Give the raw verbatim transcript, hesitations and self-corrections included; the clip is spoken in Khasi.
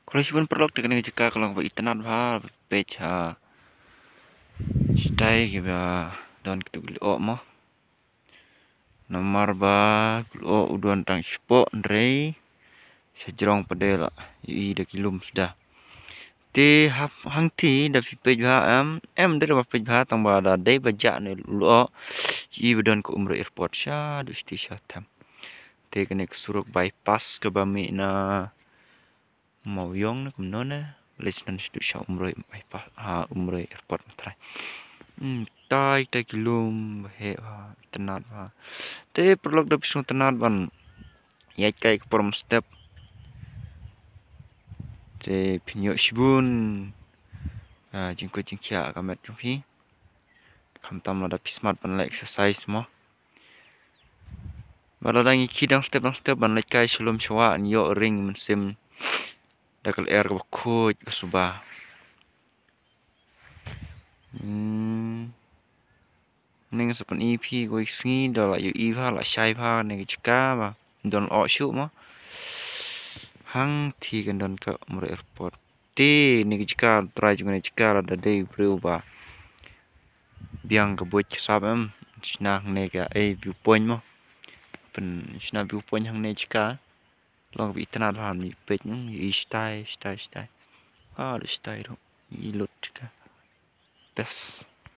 Khublei shibun paralok, te kane ka jaka ka long ba itynnad bha, peit ha. Shatai kiba don kito ki lyoh mo. Namar ba u lyoh u don tang shapoh, hynrei sha jrong pat de la ïohi da ki lum suda. Te hap hangti da phi peit bha em, em de ba peit bha tang ba da dei ba jah ne u lyoh, ïohi ba don ka Umroi Airport shaduh shatai sha them. Te kane ka surok bypass kaba mih na Mawïong ne kumno ne, leit sha nan shaduh sha Umroi, ai pa, ha Umroi Airport Matharai. Hmm, tai tai ki lum ba heh bha, itynnad bha. Te paralok, da phi sngewtynnad ban ïaid kai ka por mynstep, te phin ïoh shibun, ah, jingkoit jingkhiah ha ka met jong phi. Khamtam lada phi smat ban leh exercise mo. Bad lada ngi khie dang step dang step ban leit kai sha lum sha wah, ngi ïoh ring mynsiem da ka lyer kaba khuid ba suba. Hmm. Ngi sa pyni ïa phi kawei ka sngi da la ïohi bha, la shai bha kane ka jaka ba don lyoh shuh mo. Hangti kan don ka Umroi Airport. Te kane ka jaka, trai jong kane ka jaka lada dei briew ba biang ka buit ka sap em, shna hangne ka, eh, view point mo. Pynshna view point hangne jaka. Long ba itynnad bha, peit, hmm, ïohi shatai shatai shatai. Ha, lut shatai ruh, ïohi lut jaka. Best.